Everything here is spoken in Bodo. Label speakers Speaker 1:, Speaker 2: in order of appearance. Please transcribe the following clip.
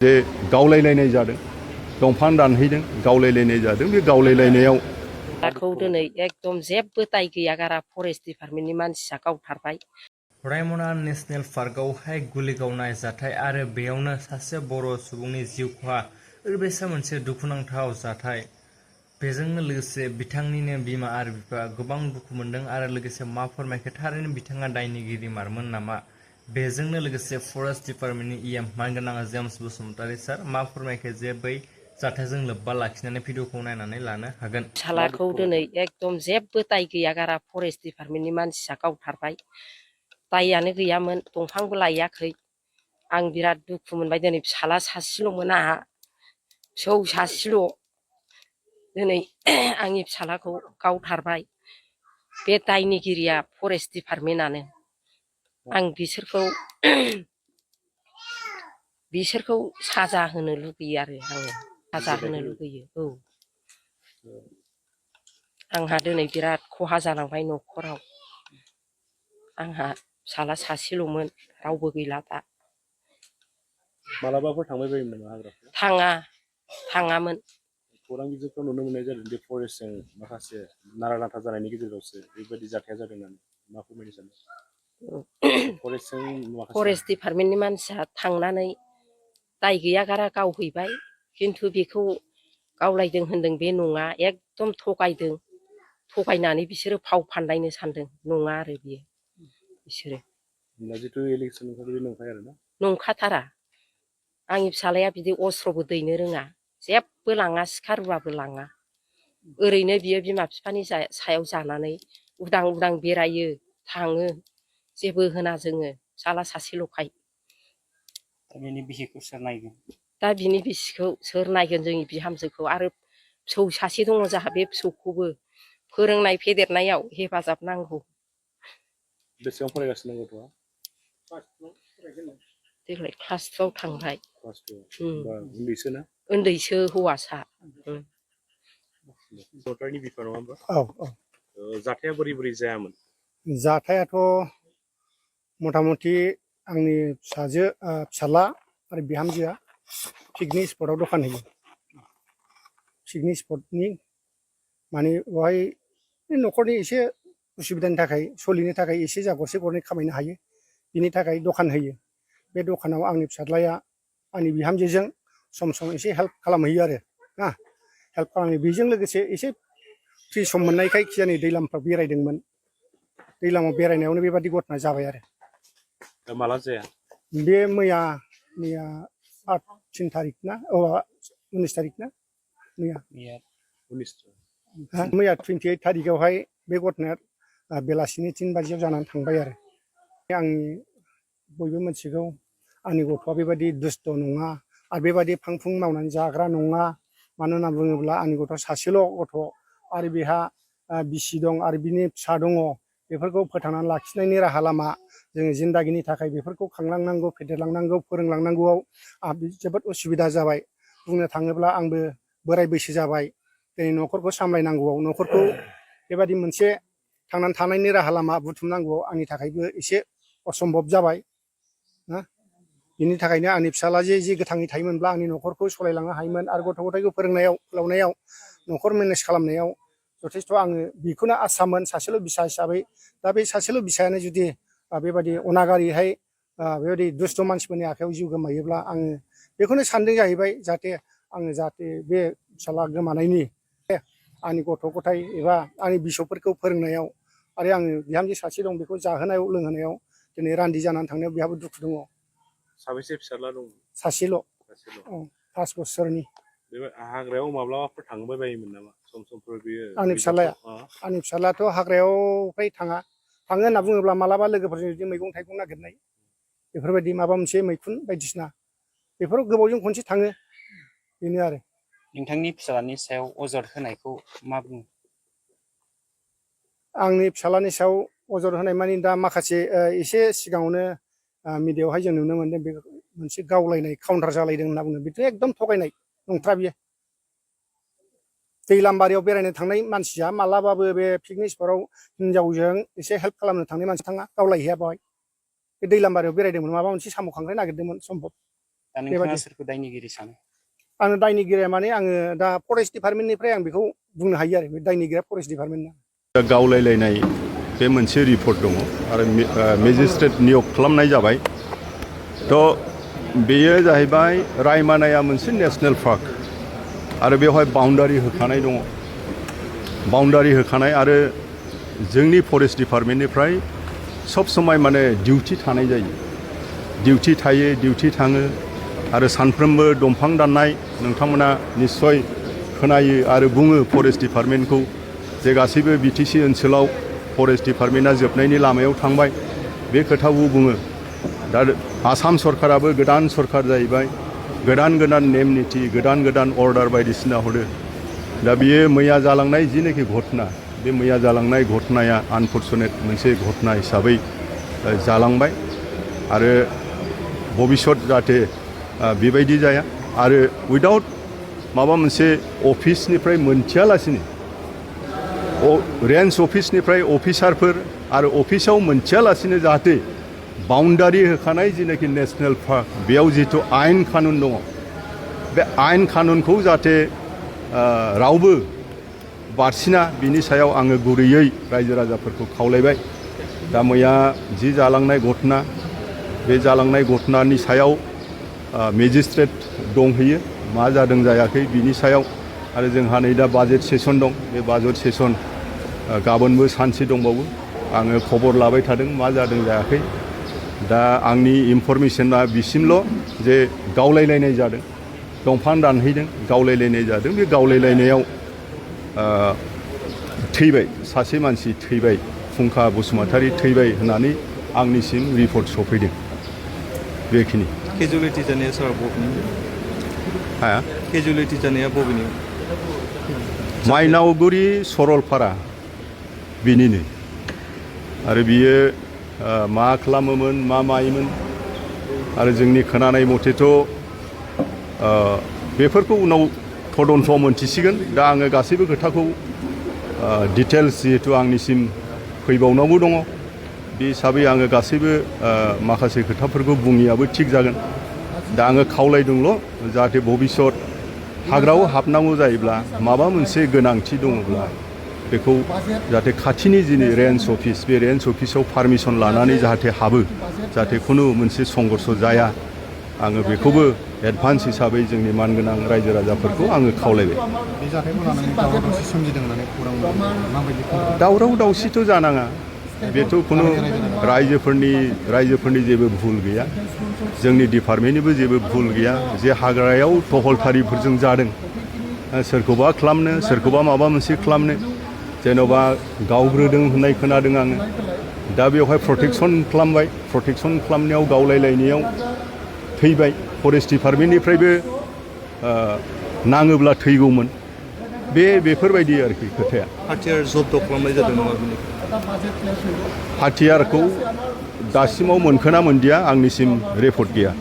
Speaker 1: जे गावलायलायनाय जादों दंफां दानहैदों गावलायलायनाय जादों बे गावलायलायनायाव
Speaker 2: खौ दिनै एकदम जेबो दाय गैया गारा फरेस्ट डिपार्टमेन्टनि मानसिया गावथारबाय।
Speaker 3: रायमना नेशनेल पार्कआवहाय गुलि गावनाय जाथाय आरो बेयावनो सासे बर' सुबुंनि जिउ खहा ओरैबायसा मोनसे दुखुनांथाव जाथाय। बेजोंनो लोगोसे बिथांनिनो बिमा आरो बिफा गोबां दुखु मोनदों आरो लोगोसे मा फोरमायखो थारैनो बिथाङा दायनिगिरि मारमोन नामा? बेजोंनो लोगोसे फरेस्ट डिपार्टमेन्टनि इएम मानगोनां जेम्स बसुमतारी सार मा फोरमायखो जे बै जाथायजों लोब्बा लाखिनानै भिडिअखौ नायनानै लानो हागोन।
Speaker 2: फिसालाखौ दिनै एकदम जेबो दाय गैया गारा फरेस्ट डिपार्टमेन्टनि मानसिया गावथारबाय। दाययानो गैयामोन दंफांबो लायाखै। आं बिराद दुखु मोनबाय दिनै फिसाला सासेल'मोन आंहा फिसौ सासेल' दिनै आंनि फिसालाखौ गावथारबाय। बे दायनिगिरिया फरेस्ट डिपार्टमेन्टआनो। आं बिसोरखौ साजा होनो लुगैयो आरो आङो साजा होनो लुगैयो। औ आंहा दिनै बिराद खहा जालांबाय न'खराव। आंहा फिसाला सासेल'मोन रावबो गैला दा।
Speaker 4: मालाबाफोर थांबाय बायोमोन नामा हाग्राखौ?
Speaker 2: थाङामोन।
Speaker 4: खौरां बिजोंफ्राव नुनो मोननाय जादों दि फरेस्टजों माखासे नारा नाथा जानायनि गेजेरावसो बेबायदि जाथाया जादों होननानै मा फोरमायनो सानो?
Speaker 2: फरेस्ट डिपार्टमेन्टनि मानसिया थांनानै दाय गैया गारा गावहैबाय। खिन्थु बेखौ गावलायदों होनदों बे नङा एकदम थगायदों। थगायनानै बिसोरो फाव फान्दायनो सानदों नङा आरो बियो बिसोरो।
Speaker 4: जिथु इलेक्सन बे नंखाय आरोना?
Speaker 2: नंखाथारा। आंनि फिसालाया बिदि अस्त्रबो दैनो रोङा जेबो लाङा सिखा रुवाबो लाङा। ओरैनो बियो बिमा बिफानि सायाव जानानै उदां उदां बेरायो थाङो जेबो होना जोङो फिसाला सासेल'खाय।
Speaker 5: दा बेनि बिसिखौ सोर नायगोन?
Speaker 2: दा बिनि बिसिखौ सोर नायगोन जोंनि बिहामजोखौ आरो फिसौ सासे दङ जोंहा बे फिसौखौबो फोरोंनाय फेदेरनायाव हेफाजाब नांगौ।
Speaker 4: बेसेबां फरायगासिनो गथ'आ?
Speaker 2: देग्लाय क्लास 2 आव थांबाय।
Speaker 4: उन्दैसोना?
Speaker 2: उन्दैसो हौवासा।
Speaker 4: सरकारनि बिफा नङा होमबा?
Speaker 6: औ औ।
Speaker 4: जाथाया बोरै बोरै जायामोन?
Speaker 6: जाथायाथ' मथा मथि आंनि फिसाला आरो बिहामजोआ पिकनिक स्पटआव दखान होयो। पिकनिक स्पटनि माने बेवहाय न'खरनि एसे उसुबिदानि थाखाय सोलिनो थाखाय एसे जा गरसे गरनै खामायनो हायो बिनि थाखाय दखान होयो। बे दखानाव आंनि फिसाज्लाया आंनि बिहामजोजों सम सम एसे हेल्प खालामहैयो आरो ना हेल्प खालामो। बेजों लोगोसे एसे फ्रि सम मोननायखाय खिजानि दैलामफ्राव बेरायदोंमोन। दैलामाव बेरायनायावनो बेबादि घटना जाबाय आरो।
Speaker 4: दा माला जाया?
Speaker 6: बे मैया 3 थारिख ना 19 थारिख ना मैया 28 थारिखआवहाय बे घटनाया बेलासिनि 3 बाजियाव जानानै थांबाय आरो। आंनि बयबो मिथिगौ आंनि गथ'आ बेबायदि दुस्थ' नङा आरो बेबायदि फां फुं मावनानै जाग्रा नङा। मानो होनना बुङोब्ला आंनि गथ'आ सासेल' गथ' आरो बेहा बिसि दं आरो बिनि फिसा दङ। बेफोरखौ फोथांनानै लाखिनायनि राहा लामा जोङो जिन्दागिनि थाखाय बेफोरखौ खांलांनांगौ फेदेरलांनांगौ फोरोंलांनांगौआव आंहा जोबोद उसुबिदा जाबाय। बुंनो थाङोब्ला आंबो बोराय बैसो जाबाय। दिनै न'खरखौ सामलायनांगौआव न'खरखौ बेबायदि मोनसे थांनानै थानायनि राहा लामा बुथुमनांगौआव आंनि थाखायबो एसे असम्भब जाबाय ना। बिनि थाखायनो आंनि फिसाला जे गोथाङै थायोमोनब्ला आंनि न'खरखौ सालायलांनो हायोमोन आरो गथ' गथायखौ फोरोंनायाव न'खर मेनेज खालामनायाव जथेस्थ' आङो बेखौनो आसामोन सासेल' बिसा हिसाबै। दा बे सासेल' बिसायानो जुदि बेबायदि अनागारिहाय बेबायदि दुस्थ' मानसिफोरनि आखायाव जिउ गोमायोब्ला आङो बेखौनो सानदों जाहैबाय जाहाथे बे फिसाला गोमानायनि आंनि गथ' गथाय एबा आंनि बिसौफोरखौ फोरोंनायाव आरो आङो बिहामजो सासे दं बेखौ जाहोनायाव लोंहोनायाव दिनै रान्दि जानानै थांनायाव बेहाबो दुखु दङ।
Speaker 4: साबेसे फिसाला दं?
Speaker 6: सासेल'। 5 बोसोरनि।
Speaker 4: बे हाग्रायाव माब्लाबाफोर थांबाय बायोमोन नामा सम समफोर बियो?
Speaker 6: आंनि फिसालायाथ' हाग्रायाव फ्राय थाङो होनना बुङोब्ला मालाबा लोगोफोरजों बिदि मैगं थाइगं नागिरनाय बेफोरबायदि माबा मोनसे मैखुन बायदिसिना बेफोराव गोबावजों खनसे थाङो बेनो आरो।
Speaker 5: नोंथांनि फिसालानि सायाव अजद होनायखौ मा बुङो?
Speaker 6: आंनि फिसालानि सायाव अजद होनाय मानि दा माखासे एसे सिगाङावनो मिडियायावहाय जों नुनो मोनदों बे मोनसे गावलायनाय काउन्टार जालायदों होनना बुङो। बेथ' एकदम थगायनाय नंथारा बियो। दैलामबारियाव बेरायनो थांनाय मानसिया मालाबाबो बे पिकनिक स्पटआव हिनजावजों एसे हेल्प खालामनो थांनाय मानसि थाङा गावलायहैया बेवहाय। बे दैलामबारियाव बेरायदोंमोन माबा मोनसे साम' खांख्राय नागिरदोंमोन सम्भब।
Speaker 5: दा नोंथाङा
Speaker 6: बेबायदि
Speaker 5: सोरखौ दायनिगिरि सानो?
Speaker 6: आङो दायनिगिरिया माने आङो दा फरेस्ट डिपार्टमेन्टनिफ्राय आं बेखौ बुंनो हायो आरो बे दायनिगिरिया फरेस्ट डिपार्टमेन्टना।
Speaker 1: दा गावलायलायनाय बे मोनसे रिपर्ट दङ आरो मेजिस्ट्रेट नियग खालामनाय जाबाय। थ' बेयो जाहैबाय रायमानाया मोनसे नेसनेल पार्क आरो बेवहाय बाउन्डारि होखानाय दङ। बाउन्डारि होखानाय आरो जोंनि फरेस्ट डिपार्टमेन्टनिफ्राय सब समाय माने डिउटि थानाय जायो। डिउटि थायो, डिउटि थाङो आरो सानफ्रोमबो दंफां दाननाय नोंथांमोना निस्सय खोनायो आरो बुङो फरेस्ट डिपार्टमेन्टखौ जे गासैबो बिटिसि ओनसोलाव फरेस्ट डिपार्टमेन्टआ जोबनायनि लामायाव थांबाय बे खोथाखौ बुङो। दा आसाम सरकाराबो गोदान सरकार जाहैबाय, गोदान गोदान नेम निथि, गोदान गोदान अर्डार बायदिसिना हरो। दा बियो मैया जालांनाय जिनाखि घटना, बे मैया जालांनाय घटनाया आनफर्चुनेट मोनसे घटना हिसाबै जालांबाय आरो भबिष्यत जाहाथे बेबायदि जाया आरो उइदाउट माबा मोनसे अफिसनिफ्राय मोनथियालासिनो रेन्ज अफिसनिफ्राय अफिसारफोर आरो अफिसाव मोनथियालासिनो जाहाथे बाउन्डारि होखानाय जिनाखि नेसनेल पार्क बेयाव जिहेतु आयेन कानुन दङ, बे आयेन कानुनखौ जाहाथे रावबो बारसिना बिनि सायाव आङो गुरैयै रायजो राजाफोरखौ खावलायबाय। दा मैया जि जालांनाय घटना, बे जालांनाय घटनानि सायाव मेजिस्ट्रेट दंहैयो, मा जादों जायाखै बिनि सायाव। आरो जोंहा नै दा बाजेट सेसन दं, बे बाजेट सेसन गाबोनबो सानसे दंबावो। आङो खबर लाबाय थादों मा जादों जायाखै। दा आंनि इनफरमेसना बिसिमल' जे गावलायलायनाय जादों, दंफां दानहैदों, गावलायलायनाय जादों। बे गावलायलायनायाव थैबाय, सासे मानसि थैबाय, फुंखा बसुमतारी थैबाय होननानै आंनिसिम रिपर्ट सफैदों। बेखिनि।
Speaker 7: केजुवेलिटि जानाया सार बबेनि?
Speaker 1: हा?
Speaker 7: केजुवेलिटि जानाया बबेनि?
Speaker 1: माइनावगुरि सरलपारा बिनिनो। आरो बियो मा खालामोमोन, मा मायोमोन आरो जोंनि खोनानाय मथेथ' बेफोरखौ उनाव तदन्थ मोनथिसिगोन। दा आङो गासैबो खोथाखौ डिटेल्स जिहेतु आंनिसिम फैबावनांगौ दङ, बे हिसाबै आङो गासैबो माखासे खोथाफोरखौ बुङियाबो थिग जागोन। दा आङो खावलायदोंल' जाहाथे भबिष्यत हाग्रायाव हाबनांगौ जायोब्ला माबा मोनसे गोनांथि दङब्ला बेखौ जाहाथे खाथिनि जिनि रेन्ज अफिस, बे रेन्ज अफिसाव पारमिसन लानानै जाहाथे हाबो, जाहाथे खुनु मोनसे संघर्ष जाया। आङो बेखौबो एडभान्स हिसाबै जोंनि मानगोनां रायजो राजाफोरखौ आङो खावलायबाय।
Speaker 8: बे जाथायखौ लानानै दावराव दावसि सोमजिदों होननानै खौरां माबायदि?
Speaker 1: दावराव दावसिथ' जानाङा, बेथ' खुनु रायजोफोरनि जेबो भुल गैया, जोंनि डिपार्टमेन्टनिबो जेबो भुल गैया। जे हाग्रायाव टहलटारिफोरजों जादों, सोरखौबा खालामनो, सोरखौबा माबा मोनसे खालामनो, जेन'बा गावग्रोदों होननाय खोनादों आङो। दा बेवहाय प्रटेक्सन खालामबाय, प्रटेक्सन खालामनायाव गावलायलायनायाव थैबाय। फरेस्ट डिपार्टमेन्टनिफ्रायबो नाङोब्ला थैगौमोन। बेफोरबायदि आरोखि खोथाया।
Speaker 7: हाथियार जब्द खालामनाय जादों नामा बिनि?
Speaker 1: हाथियारखौ दासिमाव मोनखोना मोनदिया, आंनिसिम रिपर्ट गैया।